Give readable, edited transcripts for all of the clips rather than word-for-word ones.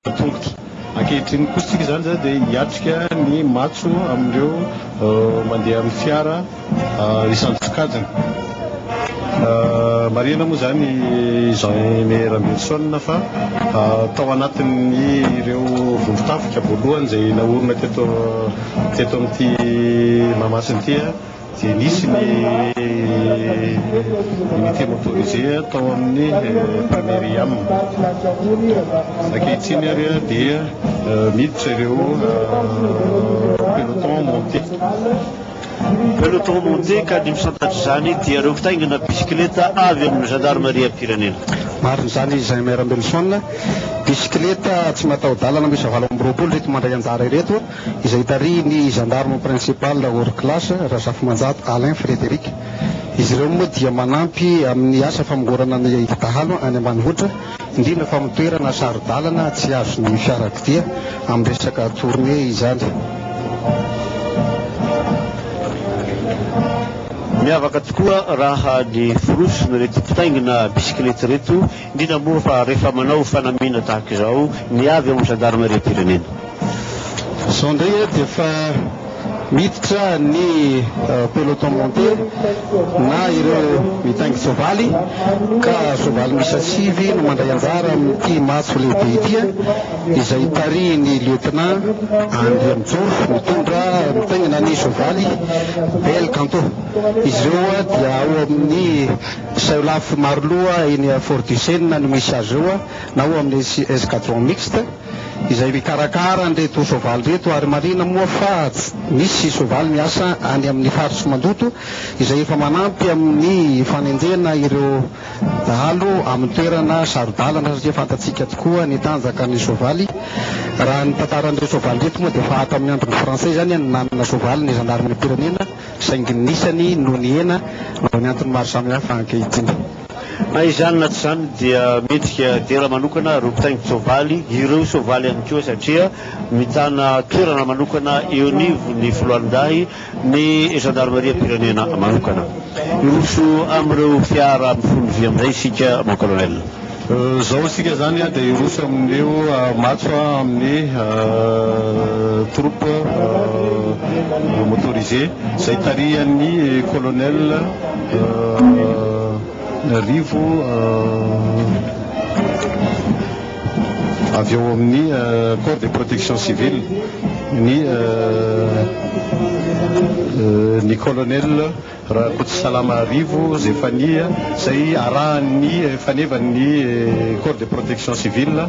Tongotra. Ankehitriny kosa isika izany dia hiatrika ny matso amin'ireo mandeha amin'ny fiara isan-tsokajiny. Marihina moa izany i Jean Aimé Rambelison fa tao anatin'ny ireo vondron-tafika voalohany izay naorina teto teto amin'ity Mahamasina ity. Dia nisy ny unité motorisée tao amin'ny premier IAM. Ankehitriny ary dia miditra ireo peloton monté. Peloton monté ka ny misantatra izany dia ireo mpitaingina bisikileta avy amin'ny zandarimariam-pirenena. Marina izany Jean Aimé Rambelison. Bisikileta tsy mataho-dalana miisa 28 ireto mandray anjara ireto. izay tarihin'ny Gendarme Principal hors classe, Razafimanjato Alain Frédéric. Izy ireo moa dia manampy amin'ny asa famongorana ny dahalo any ambanivohitra, indrindra fa amin'ny toerana saro-dalana tsy azon'ny fiarakodia amin'ny resaka tournée izany. Miavaka tokoa raha ny firoson'ireto mpitaingina bisikileta ireto, indrindra moa fa rehefa manao fanamiana tahaka izao ny avy ao amin'ny zandarimariam-pirenena. Izao indray dia efa miditra ny peloton monté na ireo mitaingin-tsoavaly ka soavaly miisa sivy no mandray anjara amin'ity matso lehibe ity izay tarihin'ny lieutenant Andriamijoro mitondra mitaingina ny soavaly Bel Canto. Izy ireo dia ao amin'ny Saolafy Maroloha eny Fort du Sena no misy azy ireo na ao amin'ny escadron mixte izay mikarakara an'ireto soavaly ireto ary marihina moa fa misy soavaly miasa any amin'ny faritr'i Mandoto izay efa manampy amin'ny fanenjehana ireo dahalo amin'ny toerana saro-dalana satria fantatsika tokoa ny tanjaka ny soavaly. Raha ny tantaran'ireo soavaly ireto moa dia efa hatramin'ny andron'ny frantsay izany no nanana soavaly ny zandarimariam-pirenena saingy ny isany no nihena noho ny antony maro samihafa ankehitriny. Na izany na tsy izany dia mendrika dera manokana ireo mpitaingin-tsoavaly, ireo soavaly ihany koa satria mitana toerana manokana eo anivon'ny foloalindahy ny zandarimariam-pirenena manokana. Hiroso amin'ireo fiara mifono vy amin'izay isika mon colonel. Izao isika izany dia hiroso amin'ireo matso amin'ny troupe motorisée izay tarihan'ny colonel Rivo avy ao amin'ny corps de protection civile ny ny colonel Rakotosalama Rivo Zephanie izay arahan'ny fanevan'ny corps de protection civile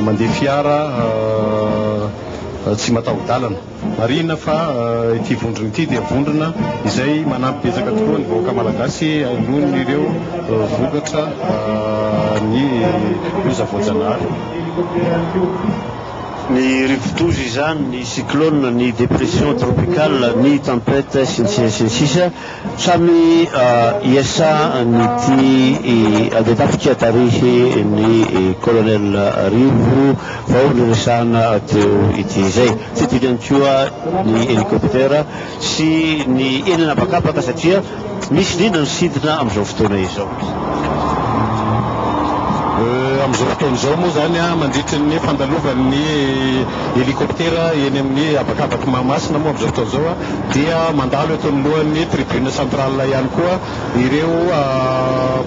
mandeha fiara tsy mataho-dalana. Marihina fa ity vondrona ity dia vondrona izay manampy betsaka tokoa ny vahoaka malagasy noho ireo vokatra ny loza voajanahary. Ny rivodoza izany, ny cyclone, ny dépression tropicale, ny tempête sy ny sisa sy ny sisa Samy iasan'ity andian-tafika tarihin'ny Colonel Rivo vao noresahana teo ity izay. Tsy adino ihany koa ny hélicoptère sy ny eny an'habakabaka satria misy indrindra ny sidina amin'izao fotoana izao. Amin'izao fotoana izao moa izany, mandritry ny fandalovan'ny hélicoptère eny amin'ny habakabak'i Mahamasina moa amin'izao fotoana izao dia mandalo eto anoloan'ny tribune centrale ihany koa ireo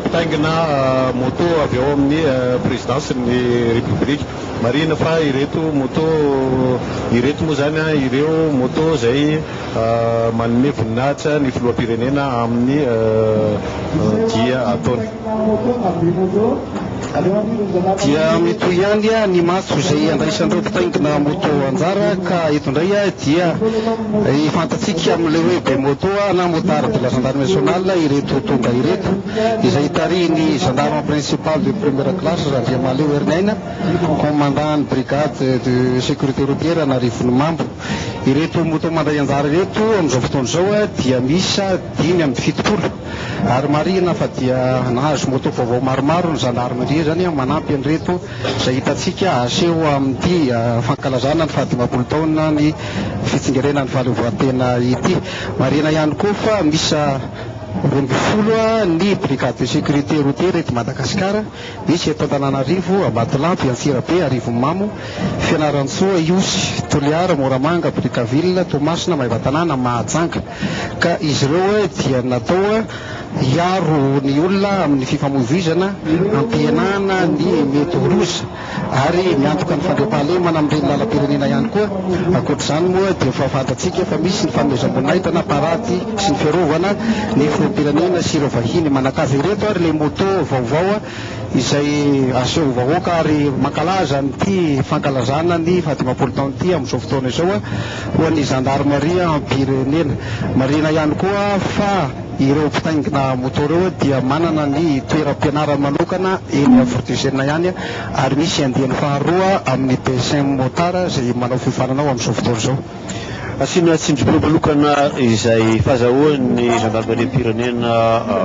mpitaingina moto avy ao amin'ny présidence-n'ny République. Marihina fa ireto moto ireto moa izany ireo moto izay Manome voninahitra ny filoham-pirenena amin'ny dia ataony. Dia mitohy ihany ny matso izay andraisan'ireo mpitaingina moto anjara ka eto indray dia fantatsika amin'ilay hoe be moto na motard de la gendarmerie nationale ireto tonga ireto izay tarihin'ny gendarme principal de première classe Randriamahaleo Heriniaina commandant ny brigade de sécurité routière Anarivonimambo. Ireto moto mandray anjara ireto amin'izao fotoana izao dia miisa 75 ary marihina fa dia nahazo moto vaovao maromaro ny zandarimaria izany manampy an'ireto izay hitantsika aseho amin'ity fankalazana ny fahadimampolo taona ny fitsingerenan'ny fahaleovantena ity. Marihina ihany koa fa miisa. 12 ny brigade de sécurité routière eto Madagasikara, misy eto Antananarivo, Ambatolampy, Antsirabe, Arivonimamo, Fianarantsoa, Ihosy, Toliara, Moramanga, Brickaville, Toamasina, Maevatanàna, Mahajanga. Ka izy ireo dia natao hiaro ny olona amin'ny fifamoivoizana, hampihenana ny mety ho loza ary miantoka ny fandriampahalemana amin'ireny lalam-pirenena ihany koa. Ankoatra izany moa dia efa fantatsika fa misy ny fanomezam-boninahitra na parady sy ny fiarovana ny filoham-pirenena sy ireo vahiny manan-kaja ireto ary ilay moto vaovao izay aseho vahoaka ary mankalaza an'ity fankalazana ny fahadimampolo taona ity amin'izao fotoana izao ho an'ny zandarimariam-pirenena. Marihina ihany koa fa ireo mpitaingina moto ireo dia manana ny toeram-pianarany manokana eny Fortuzena ihany ary misy andiany faharoa amin'ny BSM Motard izay manao fiofanana ao amin'izao fotoana izao. Asiana tsindrim-peo manokana izay fahazahoan'ny zandarimariam-pirenena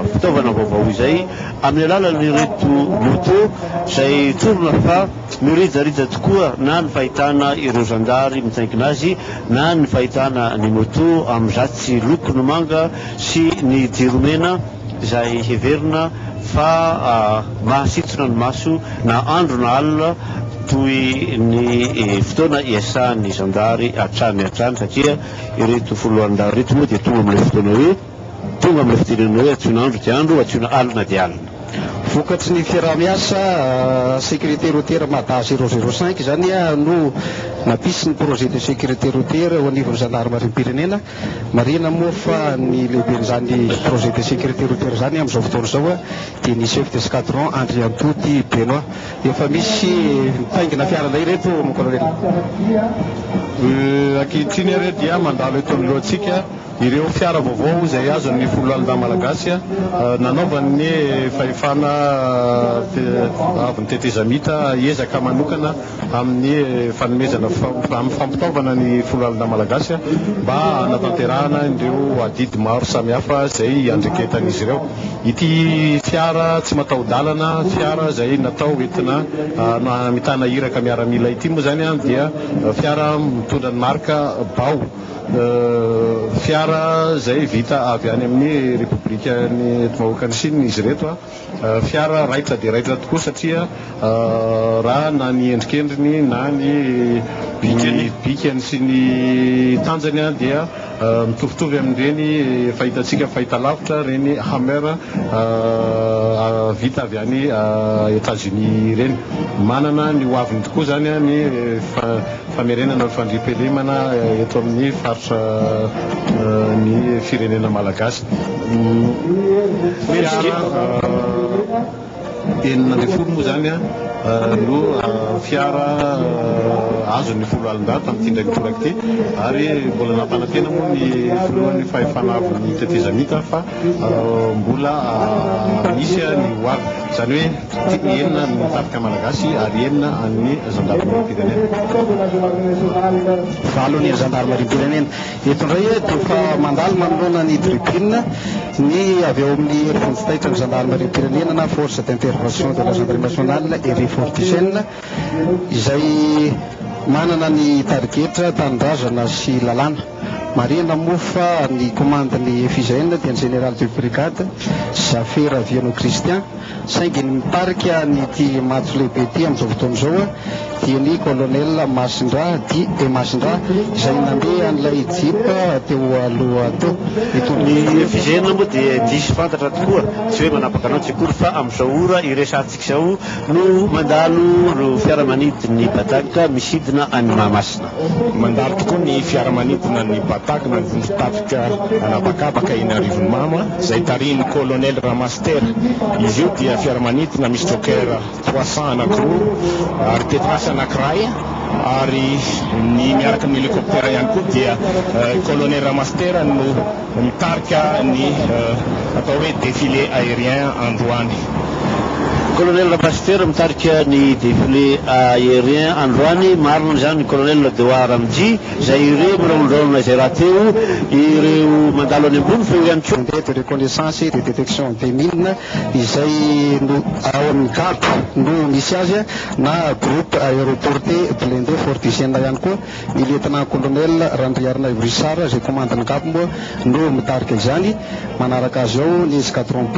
fitaovana vaovao izay amin'ny alalan'ireto moto izay tsorina fa mirijarija tokoa na ny fahitana ireo zandary mitaingina azy na ny fahitana ny moto amin'izatsy lokony manga sy ny jiro mena izay heverina fa mahasintona ny maso na andro na alina toy ny fotoana iasan'ny zandary hatrany hatrany satria ireto foloalindahy ireto moa dia tonga amin'ilay fotoana hoe tonga amin'ilay fitenenana hoe antsoina andro dia andro, antsoina alina dia alina. Vokatry ny fiaraha-miasa Sécurité routière Mada 005 izany no nampisy ny projet de sécurité routière eo anivon'ny zandarimariam-pirenena. Marihina moa fa ny lehiben'izany projet de sécurité routière izany amin'izao fotoana izao dia ny chef d'escadron Andriantody Benoît. Efa misy mitaingina fiara indray ireto mon colonel. Ankehitriny ary dia mandalo eto anoloantsika ireo fiara vaovao izay azon'ny Foloalindahy Malagasy nanaovan'ny fahefana avon'ny tetezamita ezaka manokana amin'ny fanomezana amin'ny fampitaovana ny Foloalindahy Malagasy mba hanatanterahana ireo adidy maro samihafa izay iandraiketan'izy ireo. Ity fiara tsy mataho-dalana, fiara izay natao entina hamitana iraka miaramila ity moa izany dia fiara mitondra ny marika Bao. Fiara izay vita avy any amin'ny Repoblikan'ny Enti-Vahoakan'i Chine izy ireto. Fiara raitra dia raitra tokoa satria raha na ny endrikendriny na ny bikany sy ny tanjany dia mitovitovy amin'ireny efa hitantsika fahitalavitra ireny Hammer vita avy any Etats-Unis ireny. Manana ny ho aviny tokoa izany ny famerenana ny fandriampahalemana eto amin'ny faritra ny firenena malagasy. Fiara 16 moa izany no fiara azon'ny foloalindahy tamin'ity indray mitoraka ity ary mbola nampanantena moa ny filohan'ny fahefana avon'ny tetezamita fa mbola misy ny ho avy. Izany hoe Enina ny tafika malagasy ary enina an'ny zandarimariam-pirenena. Valo ny zandarimariam-pirenena. Eto indray dia efa mandalo manoloana ny tribune ny avy ao amin'ny hery vonjy taitra ny zandarimariam-pirenena na force d'intervention de la gendarmerie nationale Hery Fortisen izay manana ny tarigetra tanindrazana sy lalàna. Marihina moa fa ny komandin'ny FIGN dia ny général de brigade Zafera Viano Christian. Saingy ny mitarika an'ity matso lehibe ity amin'izao fotoana izao dia ny Colonel Masindra dit E Masindra izay nandeha an'ilay jeep teo aloha teo. Nitondra Ny FIGN moa dia diso fantatra tokoa, tsy hoe manapaka anao tsy akory fa amin'izao ora iresahantsika izao no mandalo ireo fiaramanidin'ny Batak misidina any Mahamasina. Mandalo tokoa ny fiaramanidina ny Batak na ny vondron-tafika an'habakabaka eny Arivonimamo izay tarihin'ny Colonel Ramasitera. Izy io dia fiaramanidina misy Joker 300 anankiroa ary Tetras anankiray ary ny miaraka amin'ny hélicoptère ihany koa dia Colonel Ramasitera no mitarika ny atao hoe défilé aérien androany. Colonel Pasteur mitarika ny défilé aérien androany. Marina zany, colonel Dewa Ramji, zay ireo miraondraona izay raha teo ireo mandalo any ambony, fa eo ihany koa de reconnaissance et de détection des mines izay no ao amin'ny GAB no misy azy, na Groupe aéroporté blindé Fort Dizaine ihany koa. Ny lieutenant colonel Randriarina Ivorisara izay commande ny GAB moa no mitarika izany. Manaraka azy ao ny escadron.